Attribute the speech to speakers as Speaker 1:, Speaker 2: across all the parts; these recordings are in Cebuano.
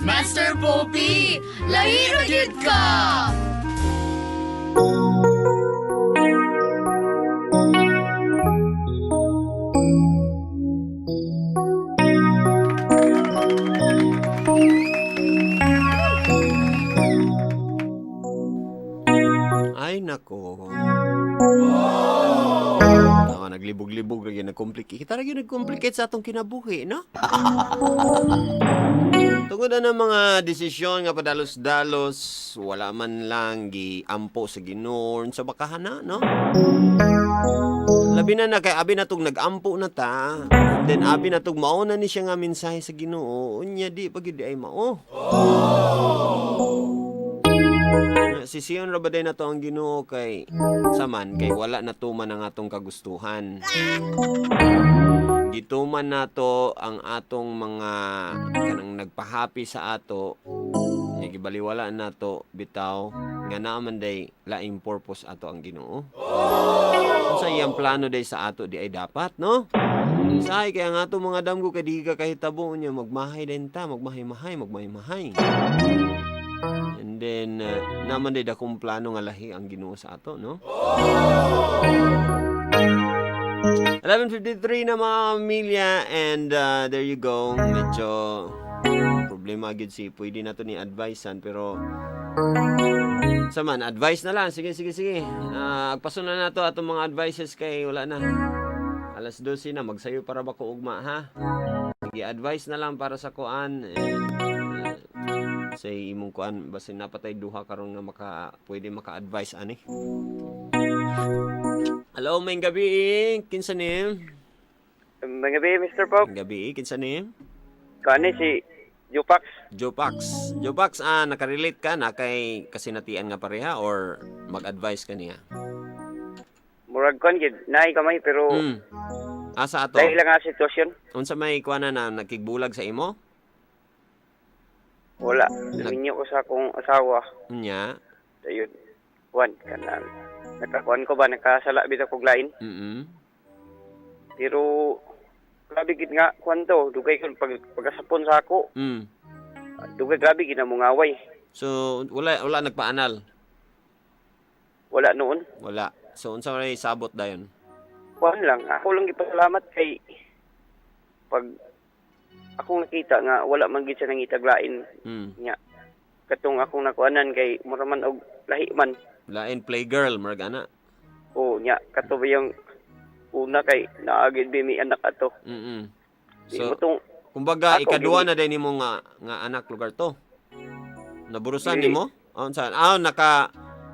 Speaker 1: Master Poppy, lahi ra gyud ka!
Speaker 2: Ay, nako. Tama, naglibog-libog lagi, nag-complicate. Kita lagi nag-complicate sa atong kinabuhi, no? Tungod na ng mga desisyon nga padalos-dalos, wala man lang giampo sa Ginoo sa bakahana, no? Labi na na kay abi na tong nag-ampo na ta. And then abi na tong mao na ni siya nga mensahe sa Ginoo. Unya di pag di ay mao. Sisiyon ra ba day na to ang Ginoo kay saman kay wala na tuman ang atong kagustuhan. Gituman nato ang atong mga kanang nagpahappy sa ato nga gibaliwala nato bitaw nga naa man day laing purpose ato ang Ginoo. Unsa iyang plano day sa ato di ay dapat, no? Say kaya nga ato mga damgo kay di ka kahitabo niya magmahay din ta, magmahay-mahay, magmahay-mahay. And then naman day dakong plano nga lahi ang Ginoo sa ato, no? 11:53 na, mga kamilya, and there you go. Medyo problema gyud si pwede na to ni advicean, pero sa man advice na lang. Sige, sige, sige. Agpaso na nato atong mga advices kay wala na. Alas 12 na, magsayo para ba ko ugma, ha? Sige, advice na lang para sa kuan and sa imong kuan, basin napatay duha karon nga maka pwede maka-advise ani. Hello, may gabi, kinsa ni?
Speaker 3: Mga gabi, Mr. Pop.
Speaker 2: Gabi, kinsa ni?
Speaker 3: Kani si Jupax.
Speaker 2: Jopax. Jopax, nakarelate ka na kay kasinatian nga pareha or mag-advise ka niya?
Speaker 3: Murag kon gid, naay kamay pero
Speaker 2: Asa ato?
Speaker 3: dahil lang nga sitwasyon,
Speaker 2: Unsa may kuana na nagkigbulag sa imo?
Speaker 3: Wala. Naminyo ko sa akong asawa.
Speaker 2: Nya.
Speaker 3: Ayun. Kuan kanang nakakuan ko ba, nakasala bitaw kog lain. Pero grabe gid nga kuan to, dugay kon pag pagkasapon sa ako. Dugay grabe gid na mongaway.
Speaker 2: So wala wala nagpaanal.
Speaker 3: Wala noon.
Speaker 2: Wala. So unsa may sabot dayon?
Speaker 3: Kuan lang, ako lang gipasalamat kay pag akong nakita nga wala man gid siya nangitag lain nya. Katong akong nakuanan kay mura man og lahi man.
Speaker 2: Lain playgirl murag ana.
Speaker 3: O nya kato ba yung una kay naagid bi mi anak ato. Di
Speaker 2: So
Speaker 3: mo tong
Speaker 2: kumbaga
Speaker 3: ako,
Speaker 2: ikaduha na din nimo nga nga anak lugar to. Naburusan
Speaker 3: Dili.
Speaker 2: nimo? Ah, unsa?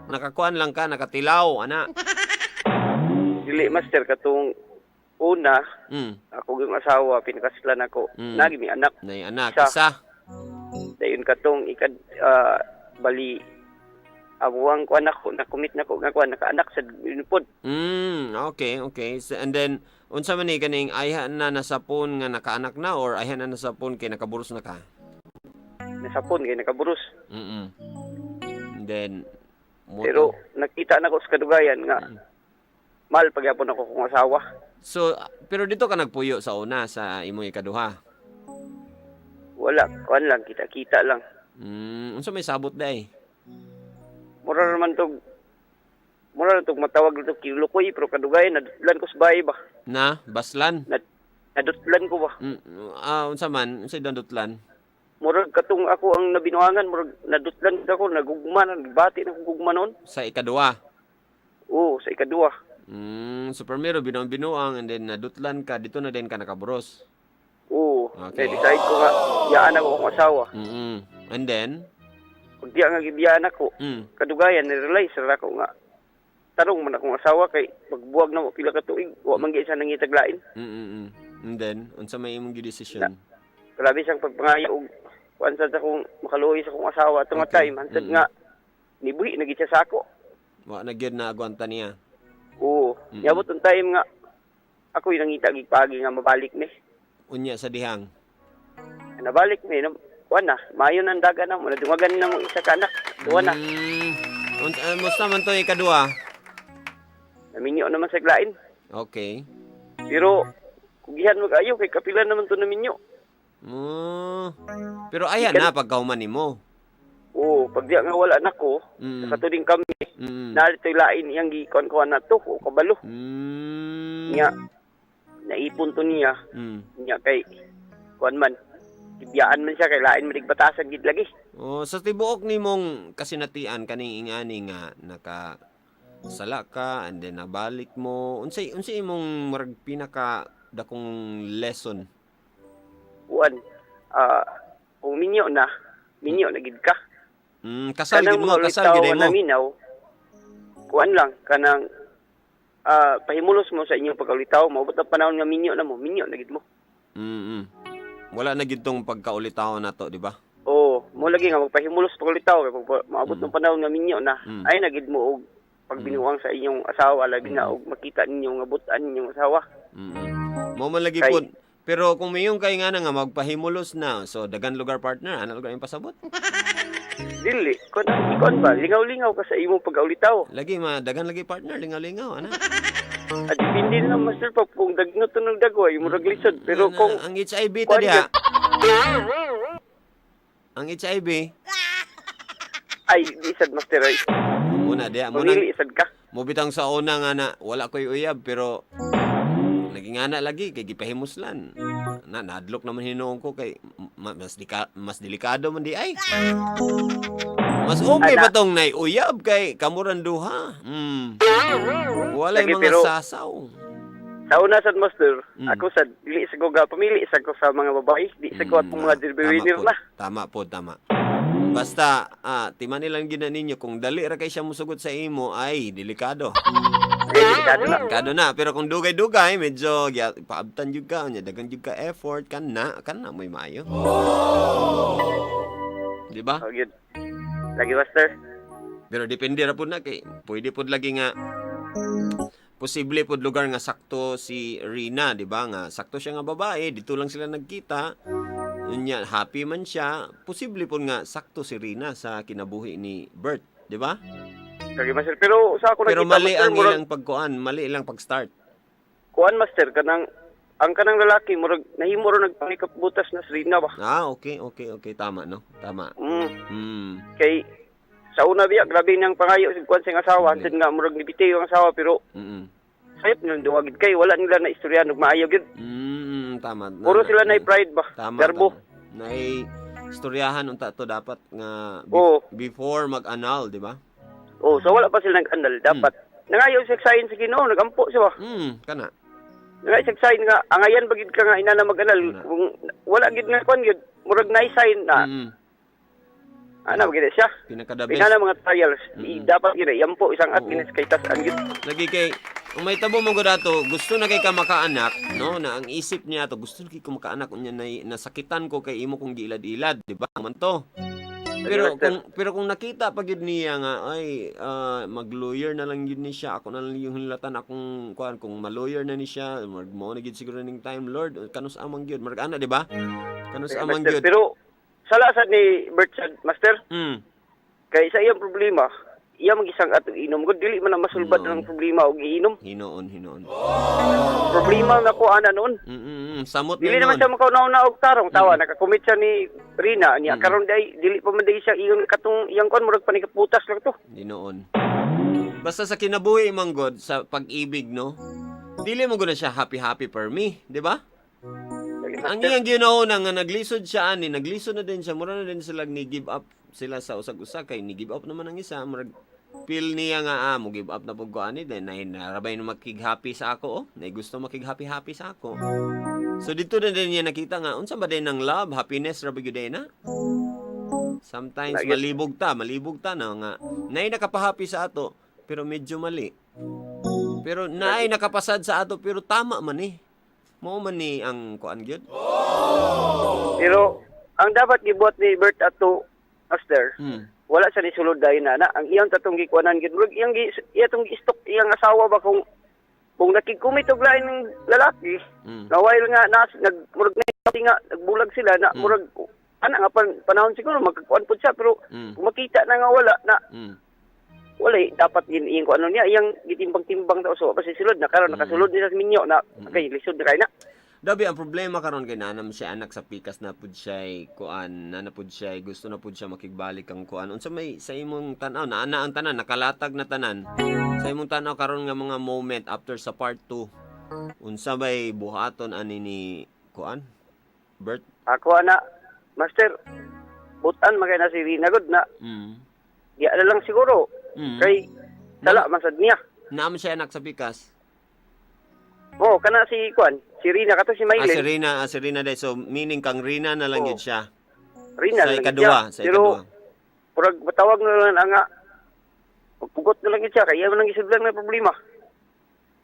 Speaker 2: Nakakuan lang ka, nakatilaw ana.
Speaker 3: Dili, master, katong una ako yung asawa pinakaslan ako. Nagi mi anak.
Speaker 2: Nay anak
Speaker 3: Isa.
Speaker 2: isa.
Speaker 3: Dayon katong ikad bali amuang ko anak ko na-commit na ko nga kuan nakaanak sa pod.
Speaker 2: Okay. So, and then unsa man ni kaning ayhan na nasapon nga nakaanak na or ayhan na nasapon kay nakaburos na ka?
Speaker 3: Nasapon kay nakaburos.
Speaker 2: And then mo
Speaker 3: Pero
Speaker 2: to.
Speaker 3: nakita na ko sa kadugayan nga mahal pagyapon ako kung asawa.
Speaker 2: So pero dito ka nagpuyo sa una sa imong ikaduha.
Speaker 3: Wala, kuan lang, kita-kita lang.
Speaker 2: Unsa may sabot day?
Speaker 3: Mura naman tog mura na tog matawag na tog kilukoy pero kadugayan nadutlan ko sa bahay ba.
Speaker 2: Na baslan.
Speaker 3: Nadutlan ko ba.
Speaker 2: Unsa man, unsa dandutlan?
Speaker 3: Murag katong ako ang nabinuangan, murag nadutlan ako, nagugma na, nagbati na akong gugma noon.
Speaker 2: Sa ikaduha.
Speaker 3: Oo, sa ikaduha.
Speaker 2: So primero binuang-binuang and then nadutlan ka, dito na din ka nakaburos.
Speaker 3: Oo,
Speaker 2: Okay.
Speaker 3: decide ko nga, biyaan ako akong asawa.
Speaker 2: And then
Speaker 3: Pag diya nga gibiyaan ako, kadugayan, nirealize ra ako nga, tarong man akong asawa kay pagbuwag na mo pila ka tuig, wa man gyud siya nangitaglain.
Speaker 2: And then unsa may imong gidesisyon?
Speaker 3: Grabe siyang pagpangayo og kuan sad akong makaluoy sa akong asawa ato nga time, hansad nga nibuhi na gid siya sa ako.
Speaker 2: Wa na gyud na agwanta niya.
Speaker 3: Oo, niabot ang time nga ako yung nangita gigpagi nga mabalik ni.
Speaker 2: Unya sa dihang.
Speaker 3: Nabalik ni, no, kuan na, maayo na ang daga na mo, nadungagan na mo isa ka anak, duwa na.
Speaker 2: Musta man to ikaduha?
Speaker 3: Naminyo naman sa glain.
Speaker 2: Okay.
Speaker 3: Pero kugihan mo kayo kay kapila naman to naminyo.
Speaker 2: Oh. Pero ayan na pagkahuman nimo.
Speaker 3: Oo, pag diya nga wala nako, sa katuding kami, naa dito'y lain iyang gikuan-kuan na to, o kabalo. Nya, naipon to niya, nya kay kuan man, gibiyaan man siya kay lain man batasan gid lagi.
Speaker 2: Oh, sa tibuok nimong kasinatian kaning ingani nga naka sala ka and then nabalik mo, unsay unsay imong murag pinaka dakong lesson?
Speaker 3: Kuan, kung minyo na gid ka.
Speaker 2: Kasal
Speaker 3: Kanang
Speaker 2: gid mo,
Speaker 3: mga
Speaker 2: kasal
Speaker 3: ulitaw
Speaker 2: gid
Speaker 3: nga
Speaker 2: mo.
Speaker 3: naminaw, kuan lang kanang pahimulos mo sa inyong pagkaulitaw, maubot ang panahon nga minyo na mo, minyo na gid mo.
Speaker 2: Wala na gid tong pagkaulitaw na to, di ba?
Speaker 3: Oo, mo lagi nga magpahimulos pagkaulitaw kay pag maabot ng panahon nga minyo na, ay na gid mo og pagbinuang sa inyong asawa, labi na og makita ninyo nga butan ninyong asawa.
Speaker 2: Mo man lagi
Speaker 3: Kay-
Speaker 2: pod. Pero kung mayong kay nga na nga magpahimulos na, so dagan lugar, partner, ana lugar yung pasabot?
Speaker 3: Dili, kuan kuan ba, lingaw-lingaw ka sa imong pagkaulitaw.
Speaker 2: Lagi ma dagan lagi, partner, lingaw-lingaw ana.
Speaker 3: At depende na, Master Pop, kung dagno to ng dagway, murag lisod. Pero
Speaker 2: Ana,
Speaker 3: kung
Speaker 2: ang HIV ta
Speaker 3: kuan
Speaker 2: diha. Ang HIV
Speaker 3: ay di sad, Master, ay.
Speaker 2: Muna diha muna.
Speaker 3: Mamili sad ka.
Speaker 2: Mobitang sa una nga na wala ko'y uyab pero naging ana lagi kay gipahimuslan. Na nadlok naman hinuon ko kay mas delikado man di ay. Mas okay
Speaker 3: Ana.
Speaker 2: pa tong nay uyab kay kamuran duha. Walay
Speaker 3: Lagi,
Speaker 2: mga
Speaker 3: pero-
Speaker 2: sasaw.
Speaker 3: Sa una sad, Master, ako sad dili sa ko ga pamili sa ko sa mga babae, di sa ko atong mga
Speaker 2: Tama
Speaker 3: breadwinner
Speaker 2: po,
Speaker 3: na.
Speaker 2: tama po, tama. Basta, timani lang gina ninyo, kung dali ra kay siya musugot sa imo, ay, delikado.
Speaker 3: Ay, delikado na.
Speaker 2: Delikado na. Pero kung dugay-dugay, medyo paabtan jud ka, unya dagan jud ka effort, kan na mo'y maayo. Di ba?
Speaker 3: Oh, yun. Lagi, Master.
Speaker 2: Pero depende ra pud na kay pwede pud lagi nga posible pud lugar nga sakto si Rina, di ba? Nga sakto siya nga babae, dito lang sila nagkita. Unya happy man siya, posible pud nga sakto si Rina sa kinabuhi ni Bert, di ba?
Speaker 3: Lagi, Master. Pero sa ako
Speaker 2: Pero
Speaker 3: nakita,
Speaker 2: mali
Speaker 3: Master,
Speaker 2: ang
Speaker 3: murag,
Speaker 2: ilang pagkuan, mali ilang pag-start.
Speaker 3: kuan, Master, kanang ang kanang lalaki murag nahimo ro nagpanikap butas na sa Rina ba.
Speaker 2: Ah, okay, tama no. Tama.
Speaker 3: Kay sa una biya grabe niyang pangayo sa kuan sa iyang asawa, hantod nga murag nibitiyo ang asawa pero sayop nang duwagid kay wala nila na istorya ug maayo gyud.
Speaker 2: Tama. Na,
Speaker 3: Puro sila na pride ba.
Speaker 2: Tama.
Speaker 3: Garbo.
Speaker 2: Tama. Nay istoryahan unta to dapat nga
Speaker 3: Oo.
Speaker 2: before mag-anal, di ba?
Speaker 3: Oh, so wala pa sila nag-andal dapat. Nangayo siya sign sa Ginoo, nagampo siya ba.
Speaker 2: Kana.
Speaker 3: Nangayo siya sign nga angayan ba gid ka nga ina na mag-anal
Speaker 2: Kana.
Speaker 3: kung wala gid nga kuan gid murag na sign na ana ba gid siya.
Speaker 2: Pinaka the best.
Speaker 3: Pinana mga trials, dapat gid yampo isang at
Speaker 2: Oo.
Speaker 3: ginis kay tas-an gid.
Speaker 2: Lagi kay kung may tabo mo dato, gusto na kay ka makaanak, no? Na ang isip niya to, gusto na kay ko makaanak unya na nasakitan ko kay imo kong giilad-ilad, di ba? Man to. Pero
Speaker 3: Master.
Speaker 2: kung nakita pa gyud niya nga ay mag-lawyer na lang gyud ni siya, ako na lang yung hinlatan akong kuan kung ma-lawyer na ni siya, murag mo na gyud siguro ning time, Lord, kanus amang gyud, murag ana, di ba? Kanus amang
Speaker 3: Master,
Speaker 2: gyud.
Speaker 3: pero sala sad ni Bert sad, Master, kay sa iyang problema, iya mag isang atong inom gud dili man na masulbad
Speaker 2: Noon.
Speaker 3: ang problema og iinom.
Speaker 2: Hinoon, hinoon.
Speaker 3: Problema na ko ana noon.
Speaker 2: Samot
Speaker 3: Dili
Speaker 2: na
Speaker 3: naman siya makauna-una og tarong tawa nakakommit siya ni Rina niya karon day dili pa man day siya iyon katong iyang kuan murag panikaputas lang to.
Speaker 2: Hinoon. Basta sa kinabuhi man god sa pag-ibig, no? Dili mo gud na siya happy-happy per me, di ba? Ang iyang ginauna nga naglisod siya ani, naglisod na din siya, mura na din sila ni give up sila sa usag-usa kay ni give up naman ang isa, murag feel niya nga mo give up na pud ko ani then nay narabay na makig-happy sa ako oh, nay gusto makig-happy-happy sa ako. So dito na din niya nakita nga unsa ba din ang love, happiness ra ba gyud na? Sometimes
Speaker 3: Lagi.
Speaker 2: malibog ta na nga nay nakapahappy sa ato pero medyo mali. Pero naay nakapasad sa ato pero tama man eh. Mao man ni ang kuan gyud.
Speaker 3: Pero ang dapat gibuhat ni Bert ato, Master, wala siya ni sulod dayon na ang iyang tatong gikuanan gid murag iyang gi, iya tong gi-stalk iyang asawa ba kung nakigkumit og lain ng lalaki na while nga nas nag murag na nga nagbulag sila na murag ana nga panahon siguro magkakuan pud siya pero kung makita na nga wala na wala eh, dapat gin iyang kuano niya iyang gitimbang-timbang ta so pa si sulod na karon nakasulod niya sa minyo na okay lisod na kay na.
Speaker 2: Dabi ang problema karon kay naa naman siya anak sa pikas na pud siya, kuan na pud siya, gusto na pud siya makigbalik ang kuan. Unsa may sa imong tan-aw na ana ang tanan nakalatag na tanan? Sa imong tan-aw karon nga mga moment after sa part 2, unsa bay buhaton ani ni kuan Bert?
Speaker 3: Ako ana, Master, butan magay na si Rina gud na. Di na lang siguro. Kay sala masad niya.
Speaker 2: Naa man siya anak sa pikas.
Speaker 3: Oh, kana si kuan, si Rina kato si
Speaker 2: Ah, si
Speaker 3: Maylin.
Speaker 2: Rina, ah, si Rina day. So meaning kang Rina na lang
Speaker 3: Oo.
Speaker 2: yun siya.
Speaker 3: Rina
Speaker 2: Sa
Speaker 3: lang
Speaker 2: ikaduha,
Speaker 3: siya.
Speaker 2: sa
Speaker 3: Pero
Speaker 2: ikaduha.
Speaker 3: murag matawag na lang ang nga magpugot na lang yun siya kay iya man lang isudlan na problema.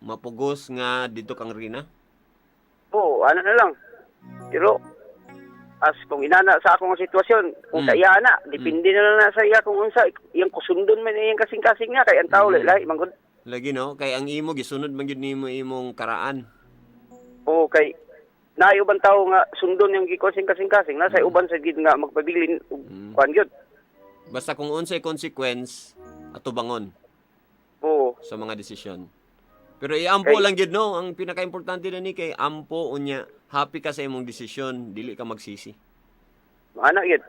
Speaker 2: Mapugos nga dito kang Rina.
Speaker 3: Oo, ano na lang. Pero as kung inana sa akong sitwasyon, kung sa iya ana, depende na lang na sa iya kung unsa iyang kusundon man iyang kasing-kasing nga kay ang tao lahi man gud.
Speaker 2: Lagi no, kay ang imo gisunod man gyud nimo imong karaan.
Speaker 3: Oo, kay naay uban tao nga sundon yung gikosing kasing-kasing, nasa uban sa gid nga magpabilin og kuan gyud.
Speaker 2: Basta kung unsay consequence atubangon sa mga desisyon. Pero iampo lang gyud no, ang pinakaimportante na ni kay ampo unya happy ka sa imong desisyon, dili ka magsisi.
Speaker 3: Ana gyud.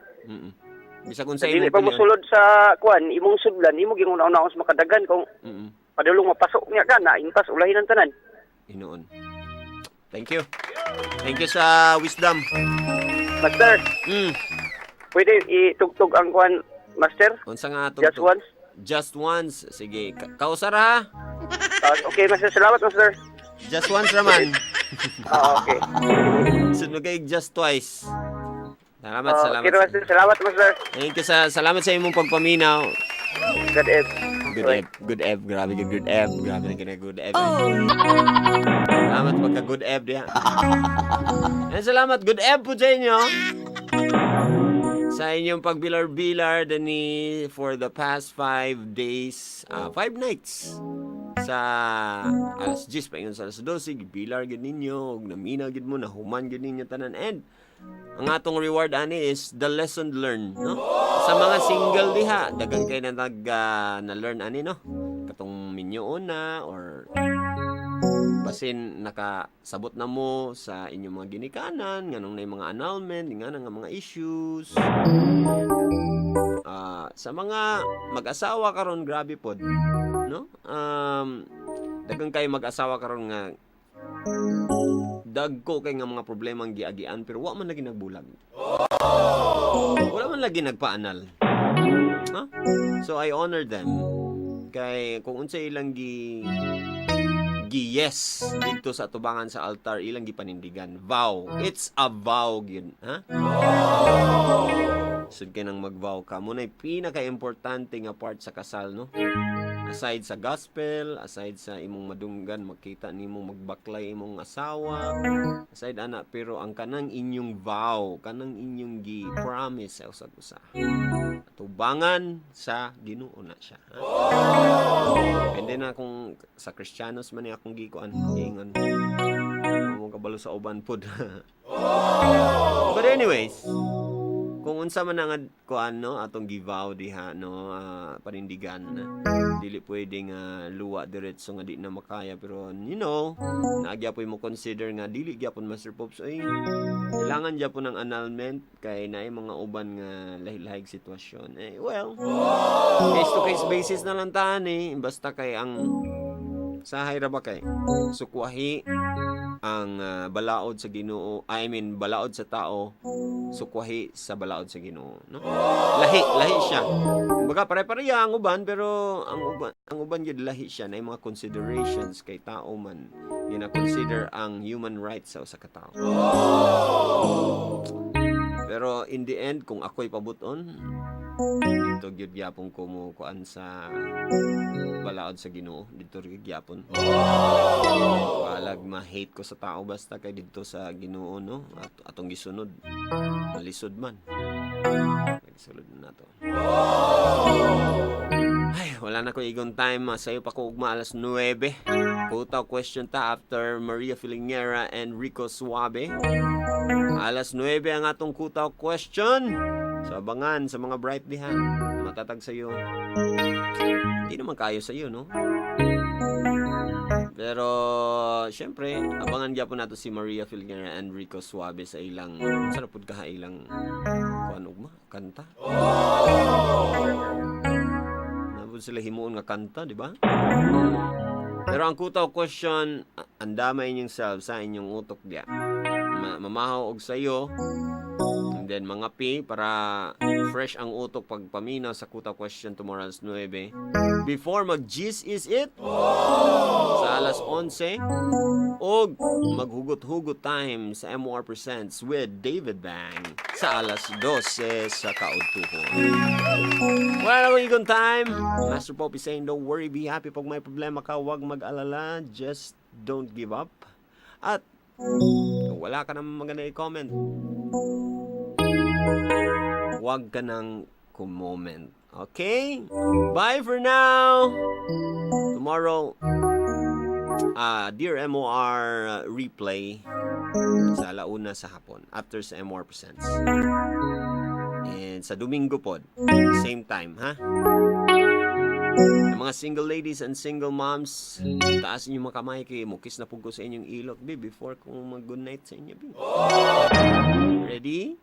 Speaker 2: Bisag unsa
Speaker 3: Dili
Speaker 2: imong
Speaker 3: pa
Speaker 2: pilion.
Speaker 3: mosulod sa kuan, imong sudlan, imo gyud una-una sa makadagan kung padulong mapasok niya ka na impas ulahin ang tanan.
Speaker 2: Hinuon. Thank you. Thank you sa wisdom.
Speaker 3: Master, pwede itugtog ang kuan, Master?
Speaker 2: Unsa nga
Speaker 3: Just
Speaker 2: tugtog?
Speaker 3: once.
Speaker 2: Just once. Sige, kausar ha.
Speaker 3: Ah, okay, Master. Salamat, Master.
Speaker 2: Just once raman.
Speaker 3: Ah, okay.
Speaker 2: Sunod kay just twice. Salamat,
Speaker 3: Ah,
Speaker 2: salamat.
Speaker 3: okay, Master. Salamat, Master.
Speaker 2: Thank you sa salamat sa imong pagpaminaw.
Speaker 3: God eb.
Speaker 2: Good eb, good eb, grabe ka good eb, grabe na kina good eb. Salamat pagka good eb diha. And salamat good eb po sa inyo. Sa inyong pagbilar-bilar dani for the past 5 days, 5 nights. Sa alas 10 pa ingon sa alas 12, gibilar gid ninyo, ug namina gid mo, nahuman gid ninyo tanan. And ang atong reward ani is the lesson learned, no? Sa mga single diha, dagan kay na nag na learn ani, no? Katong minyo na or basin nakasabot na mo sa inyong mga ginikanan, nganong na mga annulment, nga nga mga issues. Ah, sa mga mag-asawa karon grabe pod, no? Dagan kay mag-asawa karon nga dagko kay nga mga problema ang giagian pero wa man lagi nagbulag. Wala man lagi nagpaanal. Ha? So I honor them. Kay kung unsa ilang gi gi yes dito sa tubangan sa altar ilang gipanindigan. Vow. It's a vow gyud, ha? Sud kay nang mag-vow ka mo na pinaka-importante nga part sa kasal, no? Aside sa gospel, aside sa imong madunggan, makita nimo magbaklay imong asawa, aside ana, pero ang kanang inyong vow, kanang inyong gi promise sa usag usa. Tubangan sa Ginoo na siya. Ha? Pwede na kung sa Kristiyanos man ni akong gikuan, giingon. Mo kabalo sa uban pod. But anyways, kung unsa man ang kuan no atong givow diha no, panindigan, dili pwede nga luwa diretso nga di na makaya, pero naa gyapoy mo consider nga dili gyapon, Master Pops, ay kailangan gyapon ng annulment kay naay mga uban nga lahi-lahig sitwasyon. Eh well, case to case basis na lang taan eh, basta kay ang sahay ra ba kay sukwahi ang balaod sa Ginoo, I mean balaod sa tao, sukwahi sa balaod sa Ginoo, no? Lahi lahi siya. Kumbaga pare-pareha ang uban, pero ang uban gyud lahi siya na mga considerations kay tao man gina consider ang human rights sa usa ka tawo. Pero in the end, kung ako'y pabuton dito gyud gyapon ko mo kuan sa balaod sa Ginoo dito gyud gyapon. Balag ma-hate ko sa tao, basta kay dito sa Ginoo no at atong gisunod, malisod man nagsulod na nato. Ay, wala na ko igon time. Sayo pa ko ugma alas 9. Kutaw question ta after Maria Filingera and Rico Suave. Alas 9 ang atong kutaw question. So abangan sa mga bright diha. Matatag sa'yo. Hindi naman kayo sa'yo, no? Pero, syempre, abangan gyapon nato si Maria Filguera and Rico Suave sa ilang, sa na pud ka ilang, kuan ugma, kanta. Napud sila himuon nga kanta, di ba? Pero ang kutob question, andama inyong self sa inyong utok diya. Mamahaw og sayo, and then mga P para fresh ang utok pag paminaw sa kutob question tomorrow alas 9. Before mag Gis is it sa alas 11 og maghugot-hugot time sa MOR Presents with David Bang sa alas 12 sa kaudtuhon. Wala na akong igon time. Master Pope is saying, "Don't worry, be happy." Pag may problema ka, huwag mag-alala. Just don't give up. At kung wala ka naman maganda i-comment, huwag ka nang kumoment. Okay? Bye for now! Tomorrow, Dear MOR replay sa alauna sa hapon after sa MOR Presents. And sa Domingo pod, same time, ha? Yung mga single ladies and single moms, taas inyong mga kamay kay mukis na pud ko sa inyong ilok, be, before ko mag good night sa inyo, be. Ready?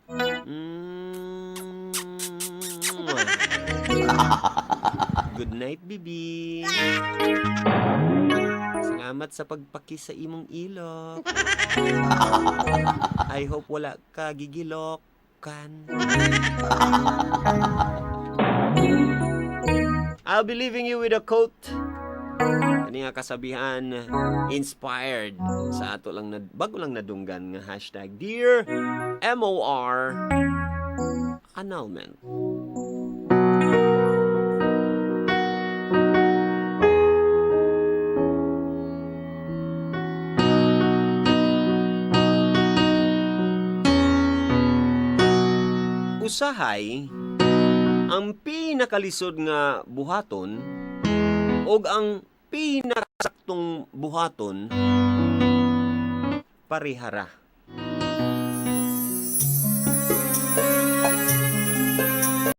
Speaker 2: Good night, bibi. Salamat sa pagpakis sa imong ilok. I hope wala ka gigilok kan. I'll be leaving you with a quote. Kani nga kasabihan inspired sa ato lang na bago lang nadunggan nga #DearMORAnnulment. Usahay ang pinakalisod nga buhaton og ang pinakasaktong buhaton parehara.